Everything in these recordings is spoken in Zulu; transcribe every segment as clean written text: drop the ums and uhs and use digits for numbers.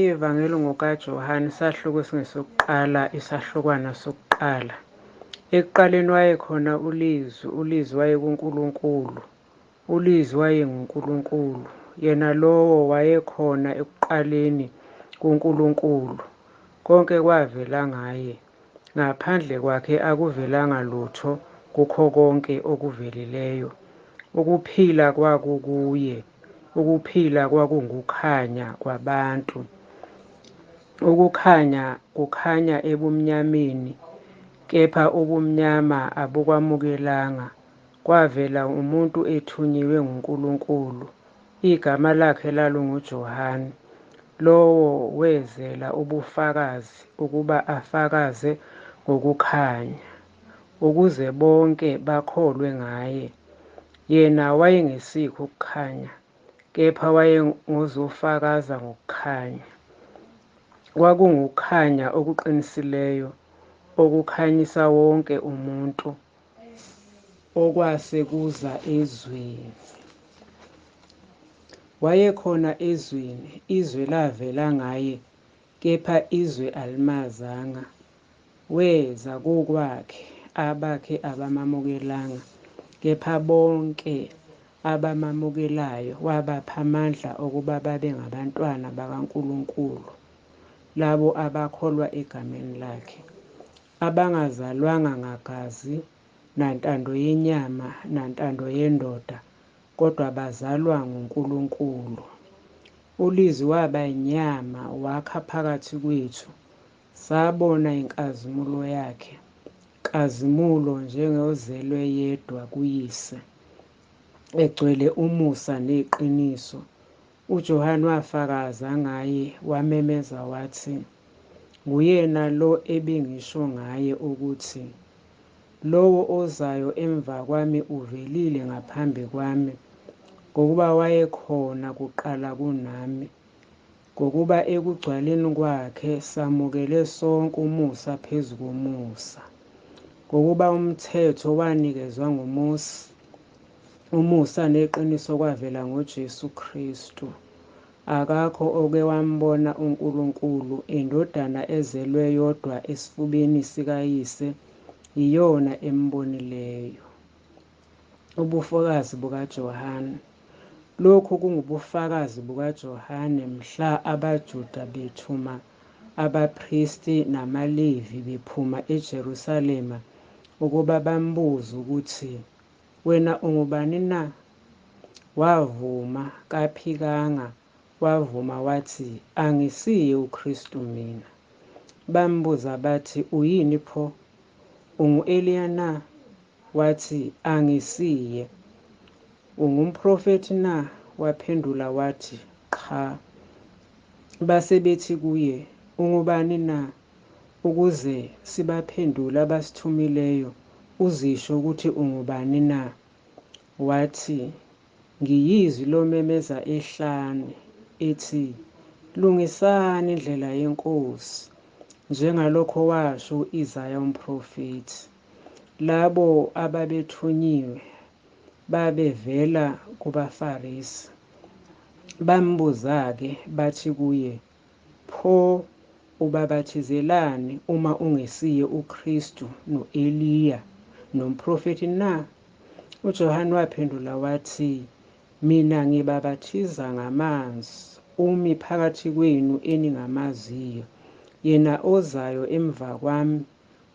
Ivangeli ngokaJohane, isahluko esingesokuqala, isahlukwana sokuqala. Ekuqaleni wayekhona uLizwi, uLizwi wayekuNkulunkulu, uLizwi wayenguNkulunkulu. Yena lowo wayekhona ekuqaleni kuNkulunkulu. Konke kwavela ngaye, ngaphandle kwakhe akuvelanga lutho kukho konke okuvelileyo. Ukuphila kwakukuye, ukuphila kwakungukukhanya kwabantu. Ukukhanya kukhanya ebumnyameni, kepha ubumnyama abukwamukelanga. Kwavela umuntu ethunyiwe nguNkulunkulu, igama lakhe lalinguJohane. Lowo wezela ubufakazi ukuba afakaze ngokukhanya, ukuze bonke bakholwe ngaye. Yena wayengesikho ukukhanya, kepha wayengozofakaza ngokukhanya. Kwakungukukhanya okuqinisileyo, okukhanyisa wonke umuntu, okwase kuza ezweni. Wayekhona ezweni, izwe lavela ngaye, kepha izwe alimazanga. Weza kokwakhe, abakhe abamamukelanga, kepha bonke abamamukelayo wabapha amandla okuba babe ngabantwana bakaNkulunkulu, labo abakholwa egameni lakhe, abangazalwanga ngagazi, nantando yenyama, nantando yendoda, kodwa bazalwa nguNkulunkulu. ULizwi waba yinyama, wakha phakathi kwethu, sabona inkazimulo yakhe, nkazimulo njengozelwe yedwa kuyise, egcwele umusa neqiniso. UJohane wafakaza ngaye, wamemeza wathi, nguyena lo ebengisho ngaye ukuthi, lowo ozayo emva kwami uvelile ngaphambi kwami, ngokuba wayekhona kuqala kunami. Ngokuba ekugcwaleni kwakhe samukele sonke umusa phezu komusa. Ngokuba umthetho wanikezwa ngoMose, umusa neqiniso kwavela ngoJesu Kristu. Akakho oke wambona uNkulunkulu, indodana ezelwe yodwa esifubeni sikaYise, iyona embonileyo. Ubufakazi bukaJohane. Lokhu kungubufakazi bukaJohane mhla abaJuda bethuma abapristi namaLevi bephuma eJerusalema ukuba bambuze ukuthi, wena ungubani na? Wavuma, kaphikanga, wavuma wathi, angisiye uKristu mina. Bambuza bathi, uyini pho? Ungu-Eliya na? Wathi, angisiye. Ungumprofethi na? Waphendula wathi, qha. Base bethi kuye, ungubani na? Ukuze sibaphendule abasithumileyo, uzisho ukuthi ungubani na? Wathi, ngiyizwi lomemeza ehlane, ethi, lungisani indlela yeNkosi, njengalokho washo u-Isaya umprofethi. Labo ababethunyiwe babevela kubaFarisi. Bambuza-ke bathi kuye, pho ubabathizelani uma ungesiye uKristu no-Eliya nomprofethi na? UJohane waphendula wathi, mina ngibabathiza ngamanzi, umi phakathi kwenu eningamaziyo, yena ozayo emva kwami,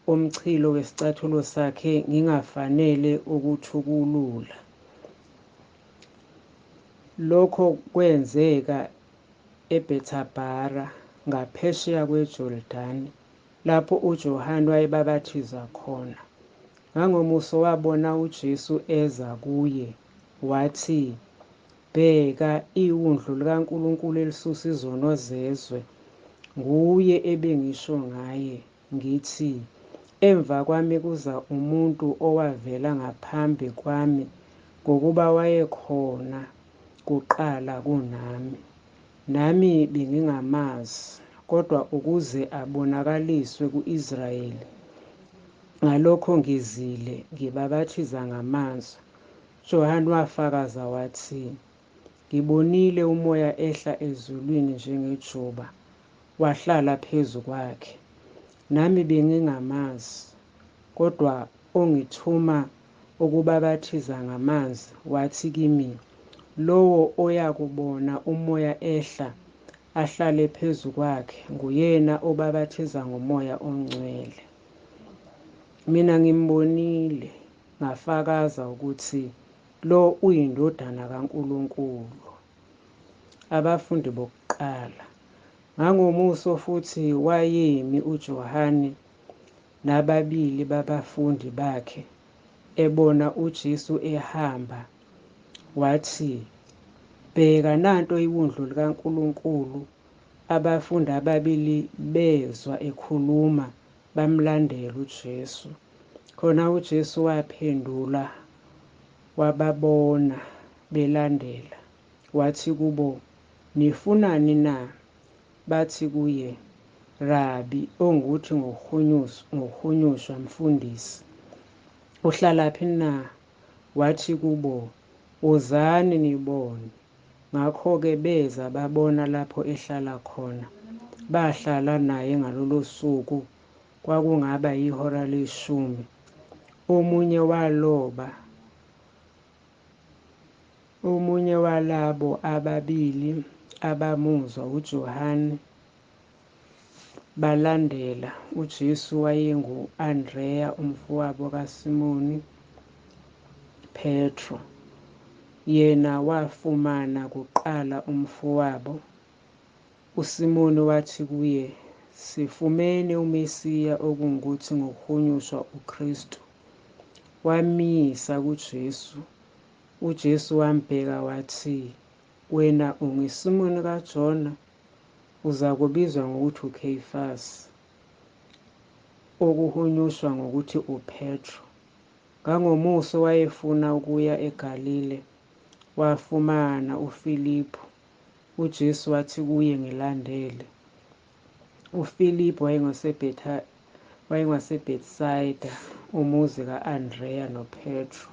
omchilo wesicathulo sakhe ngingafanele ukuthukulula. Lokho kwenzeka eBethabhara ngaphesheya kweJordani, lapho uJohane wayebabathiza khona. Ngangomuso wabona uJesu eza kuye, wathi, bheka iwundlu likaNkulunkulu elisusa izono zezwe. Nguye ebengisho ngaye, ngithi, emva kwami kuza umuntu owavela ngaphambi kwami, ngokuba wayekhona kuqala kunami. Nami bengingamazi, kodwa ukuze abonakaliswe ku-Israyeli, ngalokho ngizile ngibabathiza ngamanzi. UJohane wafakaza wathi, ngibonile uMoya ehla ezulwini njengejuba, wahlala phezu kwakhe. Nami bengingamazi, kodwa ongithuma ukubabathiza ngamanzi wathi kimi, Lowo oyakubona uMoya ehla ahlale phezu kwakhe nguyena obabathiza ngoMoya oNgcwele. Mina ngimbonile, ngafakaza ukuthi lo uyiNdodana kaNkulunkulu. Abafundi bokuqala. Ngangomuso futhi wayemi uJohane nababili babafundi bakhe, ebona uJesu ehamba, wathi, Bheka nanto iwundlu likaNkulunkulu. Abafundi ababili bezwa ekhuluma, bamlandela uJesu. Khona uJesu waphendula wababona belandela, wathi kubo, Nifunani na? Bathi kuye, Rabi, ongukuthi ngokuhunyushwa, Mfundisi, uhlalaphi na? Wathi kubo, Wozani nibone. Ngakho-ke beza babona lapho ehlala khona, bahlala naye ngalolo suku, kwakungaba yihora leshumi. Omunye waloba Omunye walabo ababili abamuzwa uJohane balandela uJesu wayengu-Andreya umfowabo kaSimoni Petro. Yena wafumana kuqala umfowabo uSimoni wathi kuye, Sifumene uMesiya, okungukuthi ngokuhunyushwa uKristu. Wamyisa kuJesu. UJesu wambheka wathi, Wena unguSimoni kaJona, uzakubizwa ngokuthi uKheyifasi, okuhunyushwa ngokuthi uPetro. Ngangomuso wayefuna ukuya eGalile, wafumana uFiliphu. UJesu wathi kuye, Ngilandele. UFiliphu wayengaseBethsayida, umuzi ka-Andreya noPetro.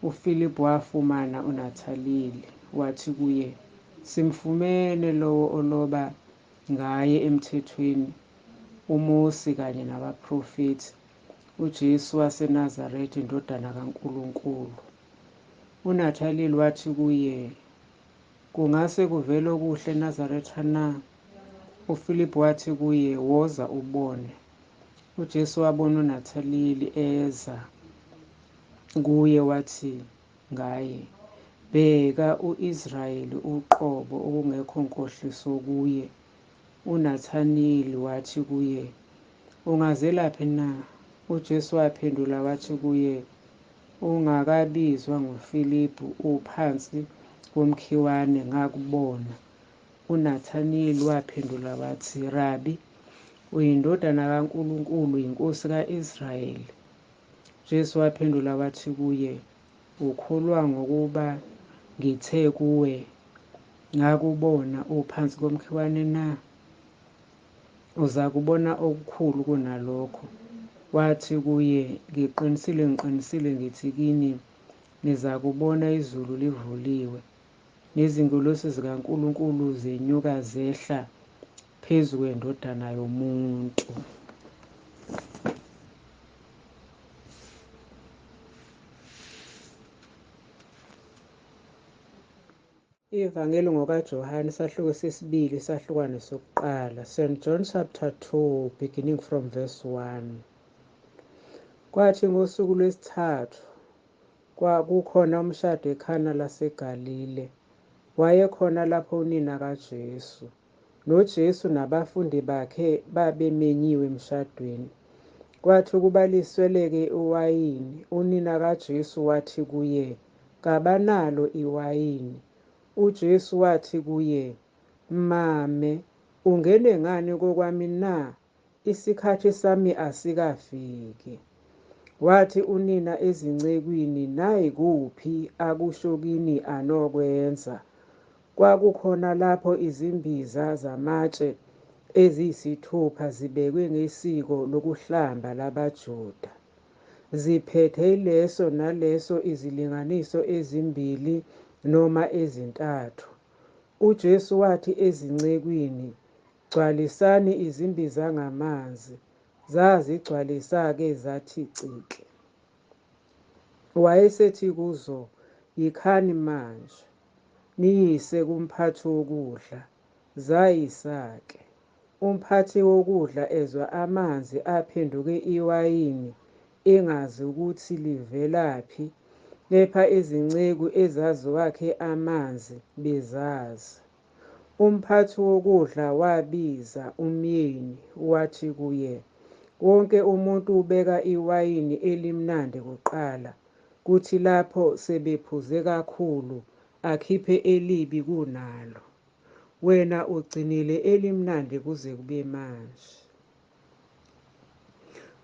UFiliphu wafumana uNathaniyeli, wathi kuye, Simfumene lowo oloba ngaye emthethweni uMose kanye nabaprofethi, uJesu waseNazaretha, indodana kaNkulunkulu. UNathaniyeli wathi kuye, Kungase kuvele okuhle eNazaretha na? UFiliphu wathi kuye, Woza ubone. UJesu wabona uNathaniyeli eza kuye wathi ngaye, Bheka u-Israyeli uqobo okungekho nkohliso kuye. UNathaniyeli wathi kuye, Ungazelaphi na? UJesu waphendula wathi kuye, Ungakabizwa nguFiliphu uphansi komkhiwane ngakubona. UNathaniyeli waphendula wathi, Rabi, uyiNdodana kaNkulunkulu, uyiNkosi ka-Israyeli. Jesu waphendula wathi kuye, Ukholwa ngokuba ngithe kuwe, ngakubona uphansi komkhiwane na? Uzakubona okukhulu kunalokho. Wathi kuye, Ngiqinisile, ngiqinisile ngithi kini, nizakubona izulu livuliwe, nezingelosi zikaNkulunkulu zenyuka zehla phezu kweNdodana yomuntu. Ivangeli ngokaJohane isahluko sesibili isahlukwane sokuqala. St. John chapter 2 beginning from verse 1. Kwathi ngosuku lwesithathu kwakukhona umshado eKhana laseGalile. Wayekhona lapho unina kaJesu. NoJesu nabafundi bakhe babemenyiwe emshadweni. Kwathi ukuba lisweleke iwayini, unina kaJesu wathi kuye, Kabanalo iwayini. UJesu wathi kuye, Mame, ungene ngani kokwami na? Isikhathi sami asikafiki. Wathi unina ezincekwini, Nayikuphi akusho kini anokwenza. Kwakukhona lapho izimbiza zamatshe eziyisithupha zibekwe ngesiko lokuhlamba labaJuda, ziphethe yileso naleso izilinganiso ezimbili noma ezintathu. UJesu wathi ezincekwini, Gcwalisani izimbiza ngamanzi. Zazigcwalisa-ke zathi ciki. Wayesethi kuzo, Yikhani manje, niyise kumphathi wokudla. Zayisa-ke. Umphathi wokudla ezwa amanzi aphenduke iwayini, engazi ukuthi livelaphi, kepha izinceku ezaziwakhe amanzi bezazi. Umphathi wokudla wabiza umyeni, wathi kuye, Wonke umuntu ubeka iwayini elimnandi kuqala, kuthi lapho sebephuze kakhulu, akhiphe elibi kunalo. Wena ugcinile elimnandi kuze kube manje.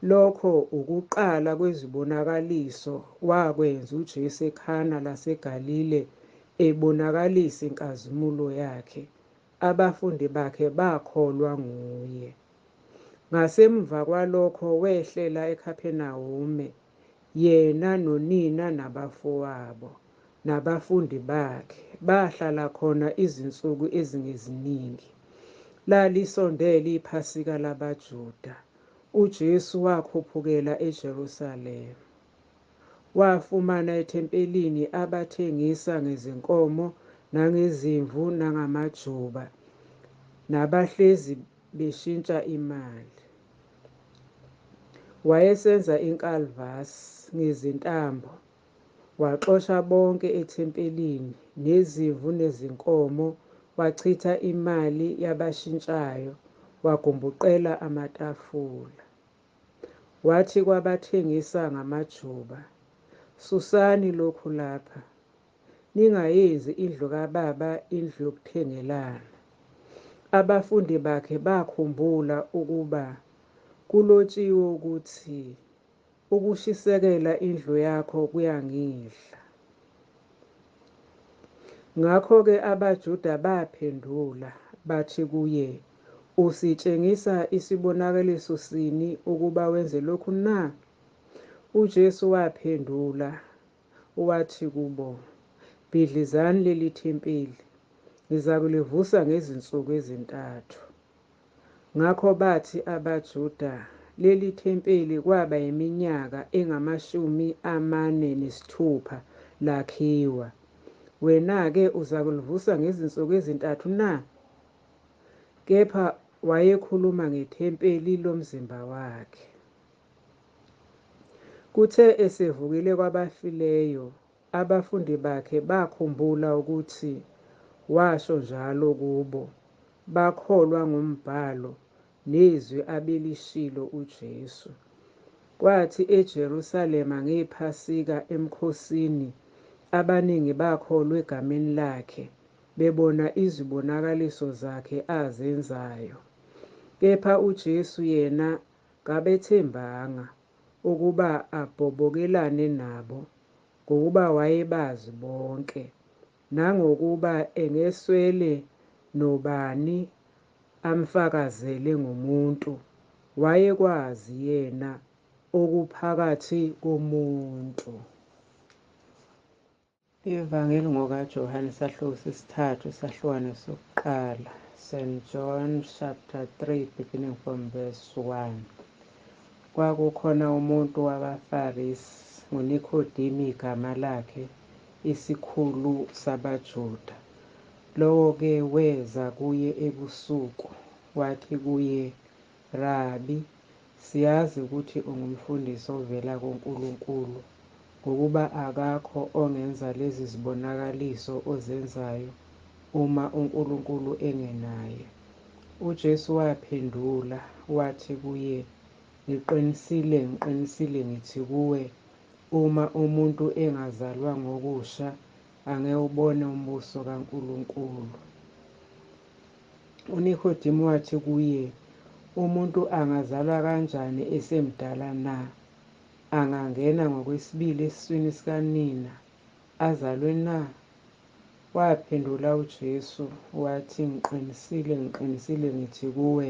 Lokho ukuqala kwezibonakaliso wakwenza uJesu eKhana laseGalile, ebonakalisa inkazimulo yakhe, abafundi bakhe bakholwa nguye. Ngasemva kwalokho wehlela eKhaphenawume, yena nonina nabafowabo, nabafundi bakhe, bahlala khona izinsuku ezingeziningi. Lalisondele iPhasika labaJuda, uJesu wakhuphukela eJerusalema. Wafumana ethempelini abathengisa ngezinkomo nangezimvu nangamajuba, nabahlezi beshintsha imali. Wayesenza inkalvasi ngezintambo, waxosha bonke ethempelini, nezimvu nezinkomo, wachitha imali yabashintshayo, wagumbuqela amatafula. Wathi kwabathengisa ngamajuba, Susani lokhu lapha, ningayenzi indlu kaBaba indlu yokuthengelana. Abafundi bakhe bakhumbula ukuba kulotshiwe ukuthi, Ukushisekela indlu yakho kuyangidla. Ngakho-ke abaJuda baphendula, bathi kuye, Usitshengisa isibonakaliso sini ukuba wenze lokhu na? UJesu waphendula, wathi kubo, Bhidlizani leli thempeli, ngizakulivusa ngezinsuku ezintathu. Ngakho bathi abaJuda, Leli thempeli kwaba yiminyaka enga-46 lakhiwa, wena-ke uzakulivusa ngezinsuku ezintathu na? Kepha wayekhuluma ngethempeli lomzimba wakhe. Kuthe esevukile kwabafileyo, abafundi bakhe bakhumbula ukuthi washo njalo kubo, bakholwa ngumbhalo nezwi abelishilo uJesu. Kwathi eJerusalema ngePhasika emkhosini abaningi bakholwa egameni lakhe, bebona izibonakaliso zakhe azenzayo. Kepha uJesu yena kabethembanga ukuba abhobokelane nabo, ngokuba wayebazi bonke, nangokuba engeswele nobani amfakazele ngomuntu, wayekwazi yena okuphakathi komuntu. Ivangeli ngokaJohane isahluko sesithathu isahlukwane sokuqala. St. John chapter 3 beginning from verse 1. Kwakukhona umuntu wabaFarisi, nguNikhodimi igama lakhe, isikhulu sabaJuda. Lowo-ke weza kuye ebusuku, wathi kuye, Rabi, siyazi ukuthi ungumfundisi ovela kuNkulunkulu, ngokuba akakho ongenza lezi zibonakaliso ozenzayo uma uNkulunkulu engenaye. UJesu waphendula, wathi kuye, Ngiqinisile, ngiqinisile ngithi kuwe, uma umuntu engazalwa ngokusha, angewubone umbuso kaNkulunkulu. UNikhodimu wathi kuye, Umuntu angazalwa kanjani esemdala na? Angangena ngokwesibili esiswini sikanina, azalwe na? Waphendula uJesu wathi, Ngiqinisile, ngiqinisile ngithi kuwe,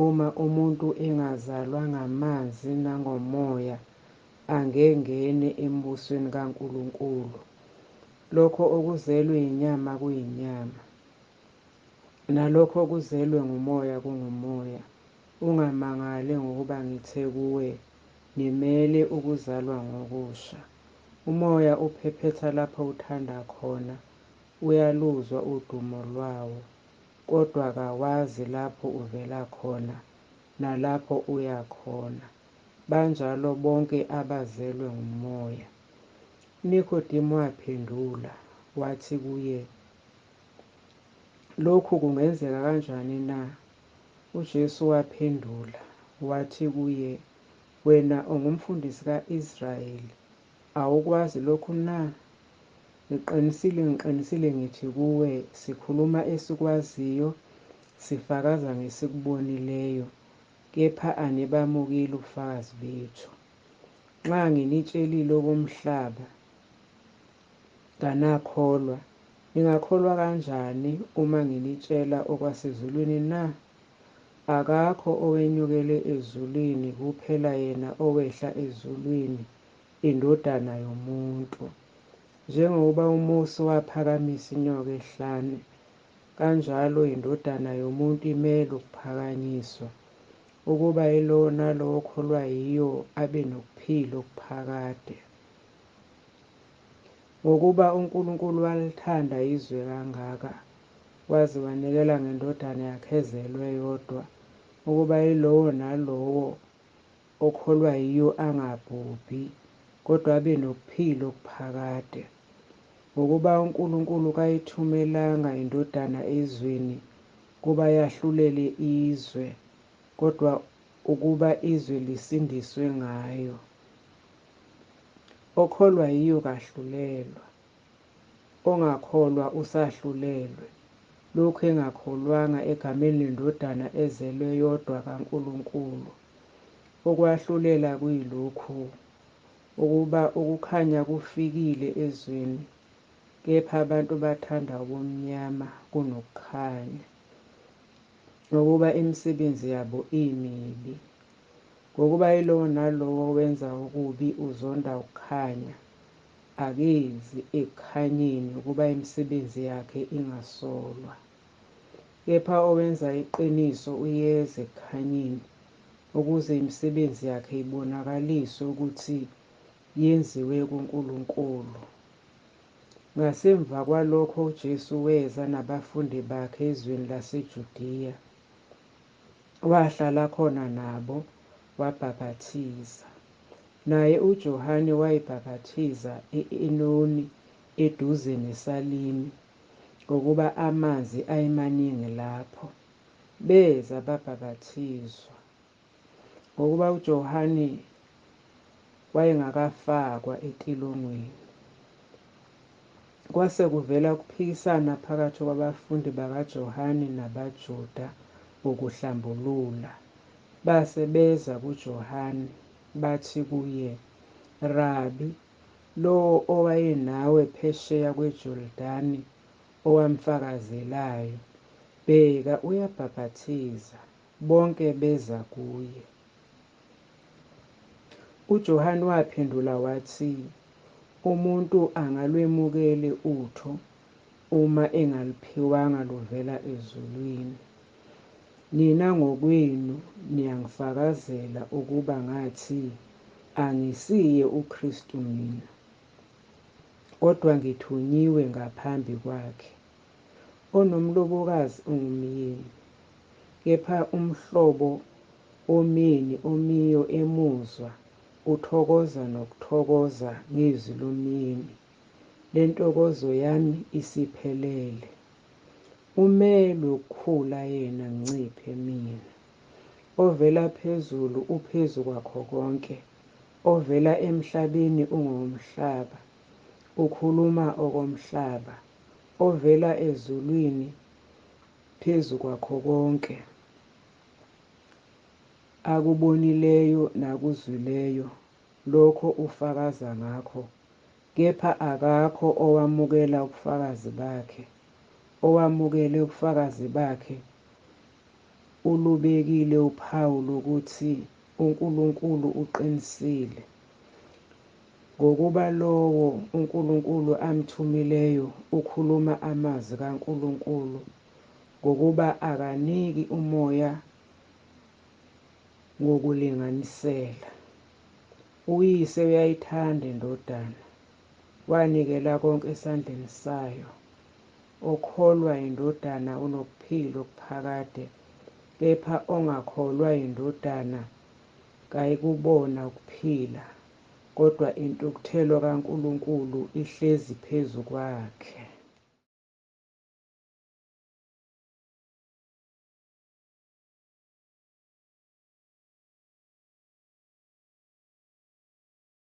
uma umuntu engazalwa ngamanzi nangomoya, angengene embusweni kaNkulunkulu. Lokho okuzelwe yinyama kuyinyama, Nalokho okuzelwe nguMoya kungumoya. Ungamangali ngokuba ngithe kuwe, Nimele ukuzalwa ngokusha. Umoya uphephetha lapho uthanda khona, uyaluzwa udumo lwawo, kodwa kawazi lapho uvela khona nalapho uya khona. Banjalo bonke abazelwe nguMoya. UNikodemu waphendula, wathi kuye, Lokhu kungenzeka kanjani na? UJesu waphendula, wathi kuye, Wena ungumfundisi ka-Israyeli, awukwazi lokhu na? Ngiqinisile, ngiqinisile ngithi kuwe, sikhuluma esikwaziyo, sifakaza ngesikubonileyo, kepha anibamukeli ubufakazi bethu. Nxa nginitshelile okomhlaba, kanakholwa, ningakholwa kanjani uma nginitshela okwasezulwini na? Akakho owenyukele ezulwini kuphela yena owehla ezulwini, iNdodana yomuntu. Njengoba uMose waphakamisa inyoka ehlane, kanjalo iNdodana yomuntu imele ukuphakanyiswa, ukuba yilowo nalowo okholwa yiyo abe nokuphila okuphakade. Ngokuba uNkulunkulu walithanda izwe kangaka, waze wanikela ngeNdodana yakhe ezelwe yodwa, ukuba yilowo nalowo okholwa yiyo angabhubhi, kodwa abe nokuphila okuphakade. Ngokuba uNkulunkulu kayithumelanga iNdodana ezweni kuba yahlulele izwe, kodwa ukuba izwe lisindiswe ngayo. Okholwa yiyo kahlulelwa, ongakholwa usahlulelwe, lokhu engakholwanga egameni leNdodana ezelwe yodwa kaNkulunkulu. Ukwahlulela kuyilokhu, ukuba ukukhanya kufikile ezweni, kepha abantu bathanda ubumnyama kunokukhanya, ngokuba imisebenzi yabo imibi. Ngokuba yilowo nalowo owenza okubi uzonda ukukhanya, akezi ekukhanyeni ukuba imisebenzi yakhe ingasolwa. Kepha owenza iqiniso uyeza ekukhanyeni, ukuze imisebenzi yakhe ibonakaliswe ukuthi yenziwe kuNkulunkulu. Ngasemva kwalokho uJesu weza nabafundi bakhe ezweni laseJudiya, wahlala khona nabo, wabhapathiza. Naye uJohane wayebhapathiza e-Enoni eduze neSalimi, ngokuba amanzi ayemaningi lapho. Beza babhapathizwa. Ngokuba uJohane wayengakafakwa etilongweni. Kwase kuvela ukuphikisana phakathi kwabafundi bakaJohane nabaJuda ngokuhlambulula. Base beza kuJohane, bathi kuye, Rabi, lowo owayenawe phesheya kweJordani owamfakazelayo, bheka uyabhapathiza, bonke beza kuye. UJohane waphendula wathi, Umuntu angalwemukeli utho uma engaluphiwanga luvela ezulwini. Nina ngokwenu niyangifakazela ukuba ngathi, Angisiye uKristu mina, kodwa ngithunyiwe ngaphambi kwakhe. Onomlobokazi ungumyeni, kepha umhlobo womyeni omiyo emuzwa uthokoza nokuthokoza ngezwi lomyeni. Le ntokozo yami isiphelele. Umelwe ukukhula yena nginciphe mina. Ovela phezulu uphezu kwakho konke, ovela emhlabeni ungowomhlaba, ukhuluma okomhlaba, ovela ezulwini phezu kwakho konke. Akubonileyo nakuzwileyo, lokho ufakaza ngakho, kepha akakho owamukela ubufakazi bakhe. Owamukele ubufakazi bakhe ulubekile uphawu lokuthi uNkulunkulu uqinisile. Ngokuba lowo uNkulunkulu amthumileyo ukhuluma amazwi kaNkulunkulu, Ngokuba akaniki uMoya ngokulinganisela. UYise uyayithanda iNdodana, wanikela konke esandleni sayo. Okholwa yiNdodana unokuphila okuphakade, kepha ongakholwa yiNdodana kayikubona ukuphila, kodwa intukuthelo kaNkulunkulu ihlezi phezu kwakhe.